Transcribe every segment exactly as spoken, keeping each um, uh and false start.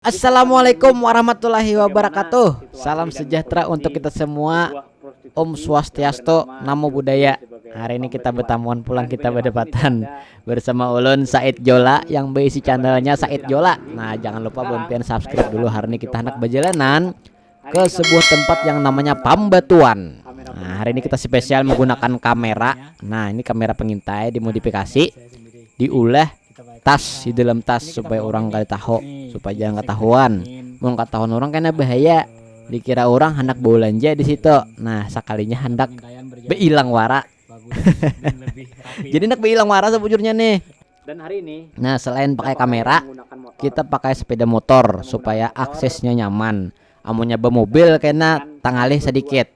Assalamualaikum warahmatullahi wabarakatuh. Salam sejahtera untuk kita semua. Om Swastiastu, Namo Buddhaya. Hari ini kita bertamuan pulang, kita berdapatan bersama ulun Said Jola yang berisi channelnya Said Jola. Nah, jangan lupa buat pian subscribe dulu. Hari ini kita hendak berjalanan ke sebuah tempat yang namanya Pambatuan. Nah, hari ini kita spesial menggunakan kamera. Nah, ini kamera pengintai dimodifikasi, diulah tas, di dalam tas supaya orang kada tahu, supaya jangan ketahuan. Mau ketahuan orang kena bahaya, dikira orang hendak belanja di situ. Nah, sekalinya hendak beilang wara. Jadi hendak beilang wara sebujurnya nih. Dan hari ini, nah, selain pakai kamera, kita pakai sepeda motor supaya aksesnya nyaman. Amunnya bermobil kena tangalih sedikit.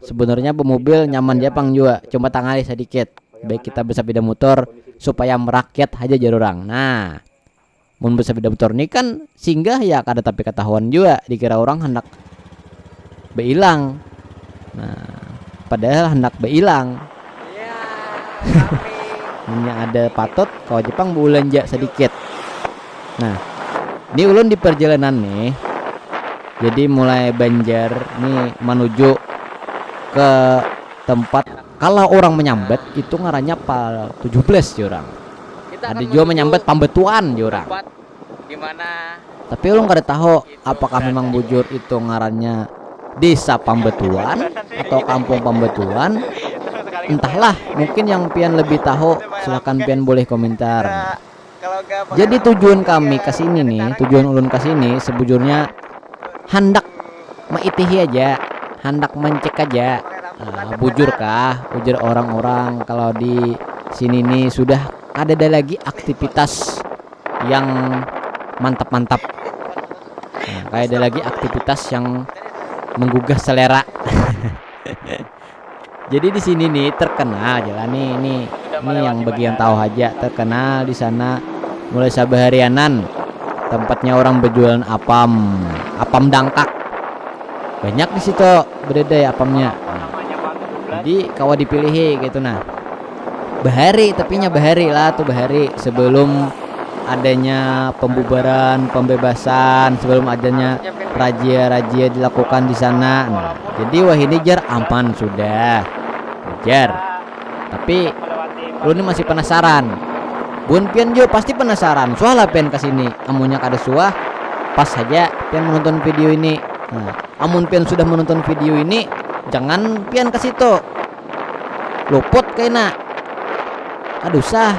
Sebenarnya bermobil nyaman ja pang jua, cuma tangalih sedikit. Baik kita bersepeda motor supaya merakyat aja jar orang. Nah, mun bersepeda motor ni kan singgah ya, kada tapi ketahuan jua, dikira orang hendak beilang. Nah, padahal hendak beilang. Munnya ada patut, kawa ja pang beulanja sedikit. Nah, ini ulun di perjalanan nih. Jadi mulai Banjar nih menuju ke tempat, kalau orang menyambat itu ngarannya pal tujuh belas jar orang. Ada juga menyambat Pambatuan jar orang. Tapi ulun kada tahu apakah memang bujur itu ngarannya Desa Pambatuan atau Kampung Pambatuan. Entahlah, mungkin yang pian lebih tahu, silahkan pian boleh komentar. Jadi tujuan kami ke sini nih, tujuan ulun ke sini sebujurnya handak maitihi aja, handak mencek aja. Nah, bujur kah, ujar orang-orang kalau di sini nih sudah ada lagi aktivitas yang mantap-mantap. Nah, kayak ada lagi aktivitas yang menggugah selera. Jadi di sini nih terkenal jalan nih, ini ini yang bagi yang tahu aja, terkenal di sana mulai sabaharianan tempatnya orang berjualan apam, apam dangkak. Banyak di situ bededai apamnya. Nah, jadi kawa dipilihi gitu nah. Bahari, tapi nya bahari lah tuh, bahari sebelum adanya pembubaran, pembebasan, sebelum adanya razia-razia dilakukan di sana. Nah, jadi wahini jar aman sudah. Jar. Tapi ulun ni masih penasaran. Bun pian jo pasti penasaran. Suah lah pian ke sini. Amunnya kada suah, pas saja pian menonton video ini. Nah, amun pian sudah menonton video ini, jangan pian ke situ. Luput kaina. Kada usah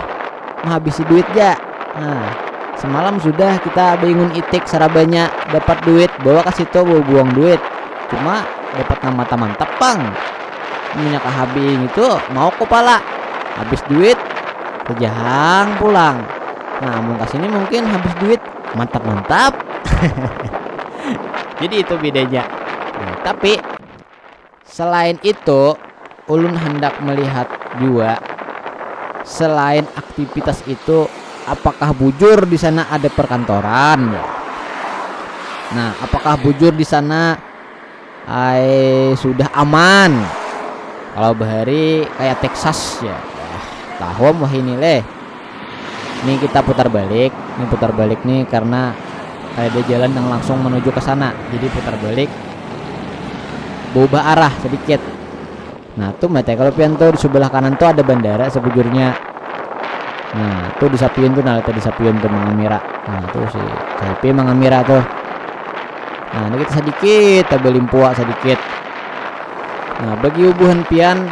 menghabisi duit ja. Nah, semalam sudah kita bingung itik sarabanya dapat duit, bawa ke situ bawa buang duit. Cuma dapat nama taman tepang. Minyak habing itu mau kepala. Habis duit, terjahang pulang. Nah, amun ke sini mungkin habis duit, mantap-mantap. Jadi itu bedanya. Nah, tapi selain itu, ulun hendak melihat juga selain aktivitas itu, apakah bujur di sana ada perkantoran? Nah, apakah bujur di sana ai sudah aman? Kalau bahari kayak Texas ya. Wah, tahom wah ini leh. Ini kita putar balik, ini putar balik nih karena ada jalan yang langsung menuju ke sana. Jadi putar balik, berubah arah sedikit. Nah, tuh mete kalau pian tuh di sebelah kanan tuh ada bandara sebujurnya. Nah, tuh di Sapiun tuh, nah, lihat di Sapiun tuh mengamira. Nah, tuh si Sapi mengamira tuh. Nah, ini kita sedikit, kita belimpua sedikit. Nah, bagi ubuhan pian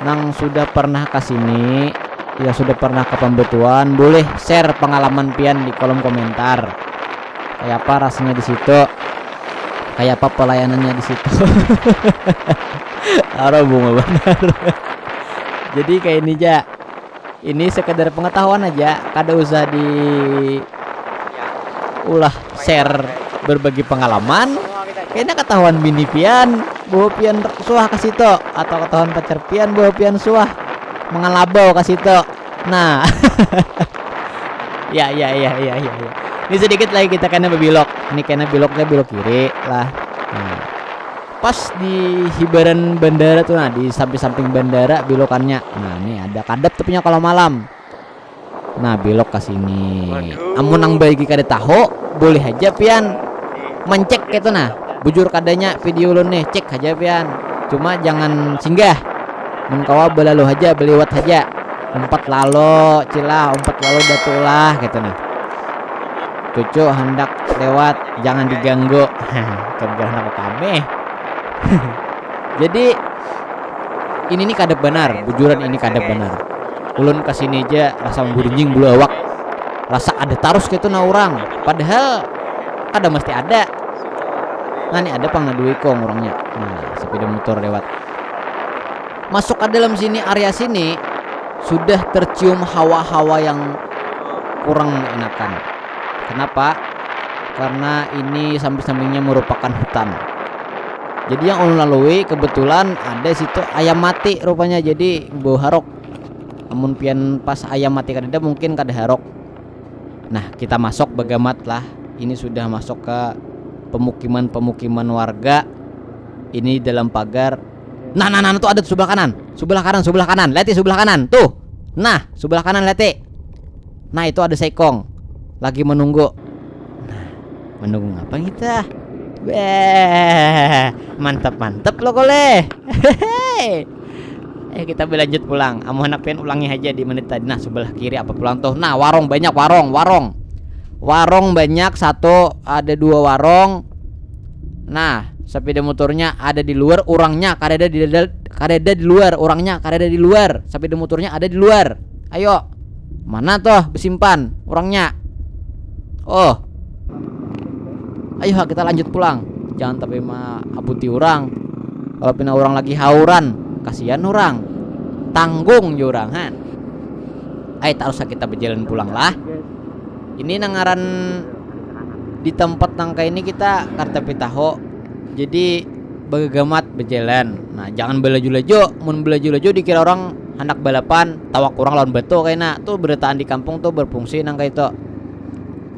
nang sudah pernah ke sini, ya sudah pernah ke Pembetuan, boleh share pengalaman pian di kolom komentar. Kayak apa rasanya di situ? Kayak apa pelayanannya di situ? Aro bunga benar. Jadi kayak ini ja. Ini sekedar pengetahuan aja, kada usah di ulah share berbagi pengalaman. Kayaknya ketahuan bini pian, bahwa pian suah ke situ, atau ketahuan pacar pian, bahwa pian suah mengalabau ke situ. Nah. Ya, ya, ya, ya, ya, ya. Ini sedikit lagi kita kena berbelok. Ini kena beloknya belok kiri lah. Nah. Pas di hibaran bandara tuh, nah, di samping-samping bandara belokannya. Nah, ini ada kadap tapi kalau malam. Nah, belok ke sini. Amun nang bagi kada tahu, boleh aja pian mencek gitu nah. Bujur kadanya video ulun nih, cek aja pian. Cuma jangan singgah. Mun kawa belalu aja, beliwat aja. Umpat lalo, cilah, umpat lalo datu lah gitu nah. Cucu hendak lewat, jangan diganggu. Cegah nak kami. Jadi ini nih kadep benar, bujuran ini kadep benar. Ulun kesini aja rasa memburinjing bulu awak, rasa ada tarus gitu nah orang, padahal kada mesti ada. Nah, ini ada pang nah dua ikong orangnya. Nah, sepeda motor lewat, masuk ke dalam sini, area sini sudah tercium hawa-hawa yang kurang enakan. Kenapa? Karena ini samping-sampingnya merupakan hutan. Jadi yang ulun lalui kebetulan ada situ ayam mati rupanya, jadi bau harok. Amun pian pas ayam mati kadada, mungkin kada harok. Nah, kita masuk bagamat lah. Ini sudah masuk ke pemukiman-pemukiman warga. Ini dalam pagar. Nah, nah, nah, tuh ada tuh sebelah kanan. Sebelah kanan, sebelah kanan. Lihat sebelah kanan. Tuh. Nah, sebelah kanan lihat. Nah, itu ada seikong. Lagi menunggu. Nah, menunggu apa kita? Weh, mantap-mantap lo kole. Hehehe. Eh, kita berlanjut pulang. Amun handak pian ulangi aja di menit tadi. Nah, sebelah kiri apa pulang tuh? Nah, warung banyak, warung, warung. Warung banyak, satu, ada dua warung. Nah, sepeda motornya ada di luar, orangnya kadada di dal-, kadada di luar, orangnya kadada di luar. Sepeda motornya ada di luar. Ayo. Mana tuh besimpan orangnya? Oh. Ayo ha, kita lanjut pulang. Jangan tapi maabuti orang. Kalau pina orang lagi hauran, kasihan orang. Tanggung ja orang, han. Ai, tak usah kita berjalan pulang lah. Ini nang ngaran di tempat nang kayak ini kita kada tapi tahu. Jadi bagagamat berjalan. Nah, jangan belaju-laju. Mun belaju-laju dikira orang handak balapan, tawak orang lawan batu kaina. Tuh berataan di kampung tuh berfungsi nang kayak itu.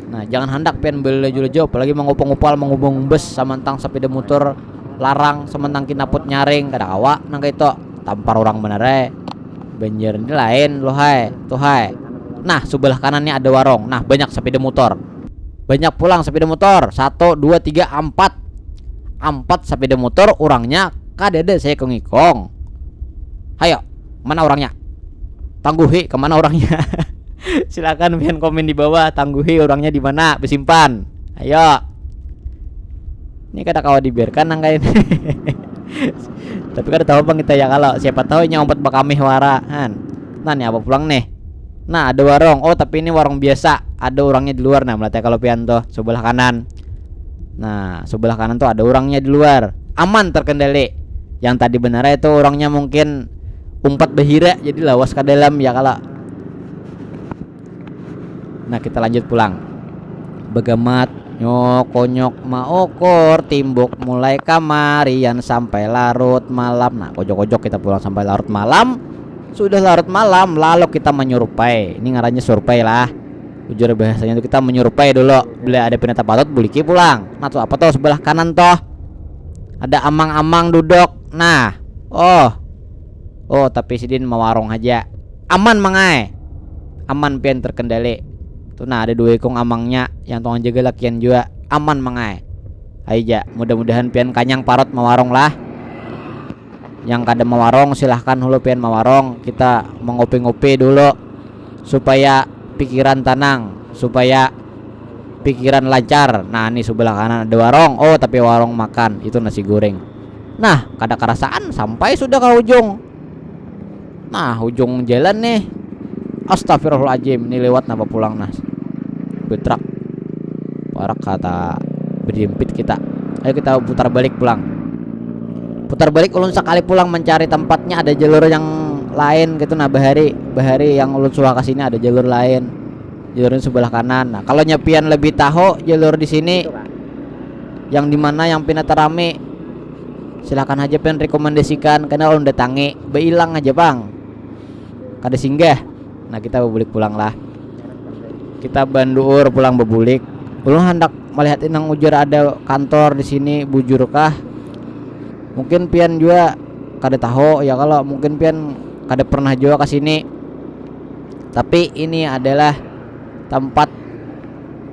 Nah, jangan handak pian belaju-laju, apalagi mangupal-upal, mangubung bus, samantang sepeda motor larang, samantang kinaput nyaring, kada kawa nang kayak itu. Tampar orang bener ai. Banjar ini lain loh hai, tuh hai. Nah, sebelah kanan nih ada warung. Nah, banyak sepeda motor. Banyak pulang sepeda motor. Satu, dua, tiga, empat. Empat sepeda motor, orangnya kadada saikong-ikong. Hayo, mana orangnya? Tangguhi, kemana orangnya? Silakan pian komen di bawah, tangguhi orangnya di mana, besimpan. Ayo. Ini kada kawa dibiarkan nang kayak ini. Tapi kada tahu pang kita ya, kalau siapa tahu inya umpat bakamih wara, han. Nah, nih apa pulang nih? Nah, ada warung. Oh, tapi ini warung biasa. Ada orangnya di luar. Nah, melihat ya kalau pian tuh sebelah kanan. Nah, sebelah kanan tuh ada orangnya di luar. Aman, terkendali. Yang tadi benar itu orangnya mungkin umpat bahira, jadi lawas ke dalam ya kalau. Nah, kita lanjut pulang. Begamat, nyok, konyok, maokor, timbuk mulai kamarian sampai larut malam. Nah, kojok-kojok kita pulang sampai larut malam. Sudah larut malam, lalu kita menyurpai. Ini ngarannya survei lah. Bujur bahasanya itu kita menyurpai dulu. Bila ada pinata patut, buliki pulang. Nah, tuh apa tuh sebelah kanan tuh? Ada amang-amang duduk. Nah, oh. Oh, tapi sidin mawarung aja. Aman, Mang ai. Aman pian, terkendali. Tuh nah, ada dua ikung amangnya yang tukang jaga lakian jua. Aman, Mang ai. Ai ja, mudah-mudahan pian kanyang parut mawarung lah. Yang kada mawarung, silahkan hulu pian mawarung. Kita mengopi-ngopi dulu supaya pikiran tenang, supaya pikiran lancar. Nah, ini sebelah kanan ada warung. Oh, tapi warung makan. Itu nasi goreng. Nah, kada kerasaan sampai sudah ke ujung. Nah, ujung jalan nih. Astagfirullahaladzim, ini lewat napa pulang nah. Betrak. Parak kata berjempit kita. Ayo kita putar balik pulang. Putar balik ulun sekali pulang mencari tempatnya, ada jalur yang lain gitu nah, bahari, bahari yang ulun suah ke sini ada jalur lain. Jalurnya sebelah kanan. Nah, kalau nyapian lebih tahu jalur di sini yang di mana yang pina terami, silahkan aja pian rekomendasikan, karena ulun datangi, beilang aja pang. Kada singgah. Nah, kita bebulik pulang lah. Kita banduur pulang bebulik. Ulun handak melihat nang ujar ada kantor di sini, bujur kah? Mungkin pian jua kada tahu ya, kalau mungkin pian kada pernah jua ke sini. Tapi ini adalah tempat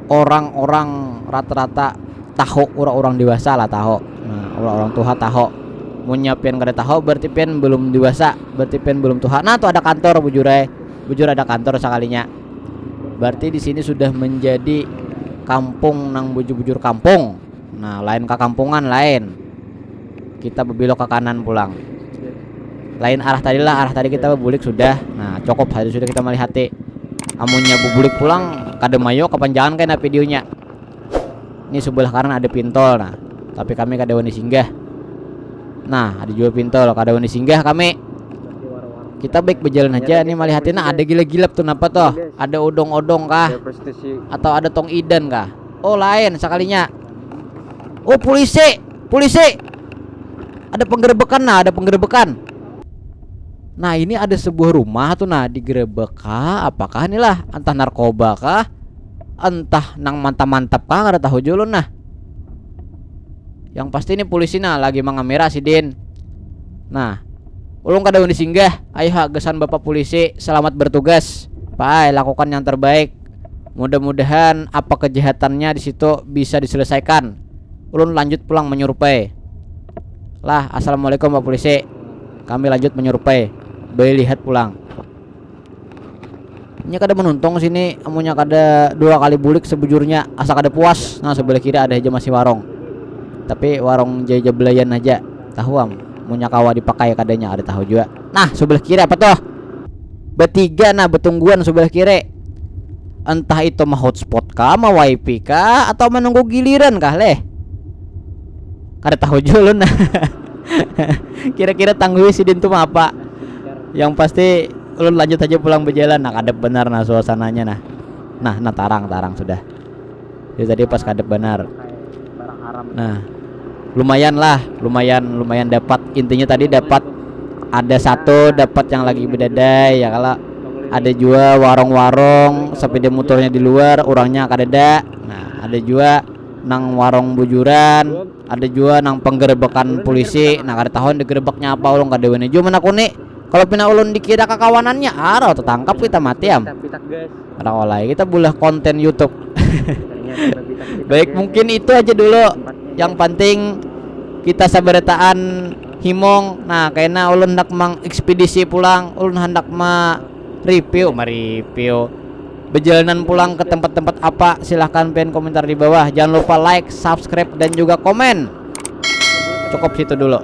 orang-orang rata-rata tahu, orang-orang dewasa lah tahu. Nah, orang-orang tuha tahu. Munnya pian kada tahu, berarti pian belum dewasa, berarti pian belum tuha. Nah, tuh ada kantor, bujur ai. Bujur ada kantor sakalinya. Berarti di sini sudah menjadi kampung nang bujur-bujur kampung. Nah, lain kakampungan, lain. Kita bebelok ke kanan pulang. Lain arah tadi lah, arah tadi kita bebulik sudah. Nah, cukup hari sudah kita melihati. Amunnya bebulik pulang, kada mayo, kapanjangan kena videonya. Ini sebelah kanan ada pintol, nah. Tapi kami kada wani singgah. Nah, ada juga pintol, kada wani singgah kami. Kita baik berjalan aja nih, melihatin, nah, ada gila-gilap tuh, napa tuh? Ada odong-odong kah? Atau ada tong idan kah? Oh, lain sakalinya. Oh, polisi, polisi. Ada penggerebekan, nah, ada penggerebekan. Nah, ini ada sebuah rumah tuh, nah, digerebek kah? Apakah inilah? Entah narkoba kah? Entah nang mantap-mantap kah? Kada tahu jua ulun, nah. Yang pasti ini polisi, nah, lagi mangamera sidin. Nah, ulun kada wani singgah. Ayo ha, gasan Bapak Polisi, selamat bertugas. Paai, lakukan yang terbaik. Mudah-mudahan apa kejahatannya di situ bisa diselesaikan. Ulun lanjut pulang menyurupai. Lah, assalamualaikum Pak Polisi. Kami lanjut menyurupai. Belihat pulang. Nya kada menuntung sini, amunnya kada dua kali bulik sebujurnya, asa kada puas. Nah, sebelah kiri ada aja masih warung. Tapi warung jaya belayan aja. Tahu am, munnya kawa dipakai kadanya, ada tahu jua. Nah, sebelah kiri apa tuh? Bertiga, nah, betungguan sebelah kiri. Entah itu mah hotspot kah, mah wifi kah, atau menunggu giliran kah, leh? Kada tahu jua ulun. Kira-kira tanggui sidin tu mah apa? Yang pasti ulun lanjut aja pulang berjalan. Nah, kadep benar, nah, suasananya, nah. Nah, nah, tarang, tarang sudah. Jadi tadi pas kadep benar. Nah, lumayan lah, lumayan, lumayan dapat. Intinya tadi dapat, ada satu dapat yang lagi bedadai ya, kalau ada juga warung-warung, sepeda motornya di luar, orangnya kadada. Nah, ada juga nang warung bujuran, ada juga nang penggerebekan polisi. Nah, kada tahu digerebeknya apa, ulun kada wani jua menakuni. Kalau pina ulun dikira kakawanannya, arau tetangkap kita mati am. Kada olai kita bulah konten YouTube. Baik, mungkin itu aja dulu. Yang penting kita sabarataan himung. Nah, kena ulun hendak mengekspedisi pulang, ulun hendak ma review, mereview perjalanan pulang ke tempat-tempat apa, silahkan pian komentar di bawah. Jangan lupa like, subscribe, dan juga komen. Cukup situ dulu.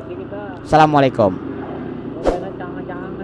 Assalamualaikum.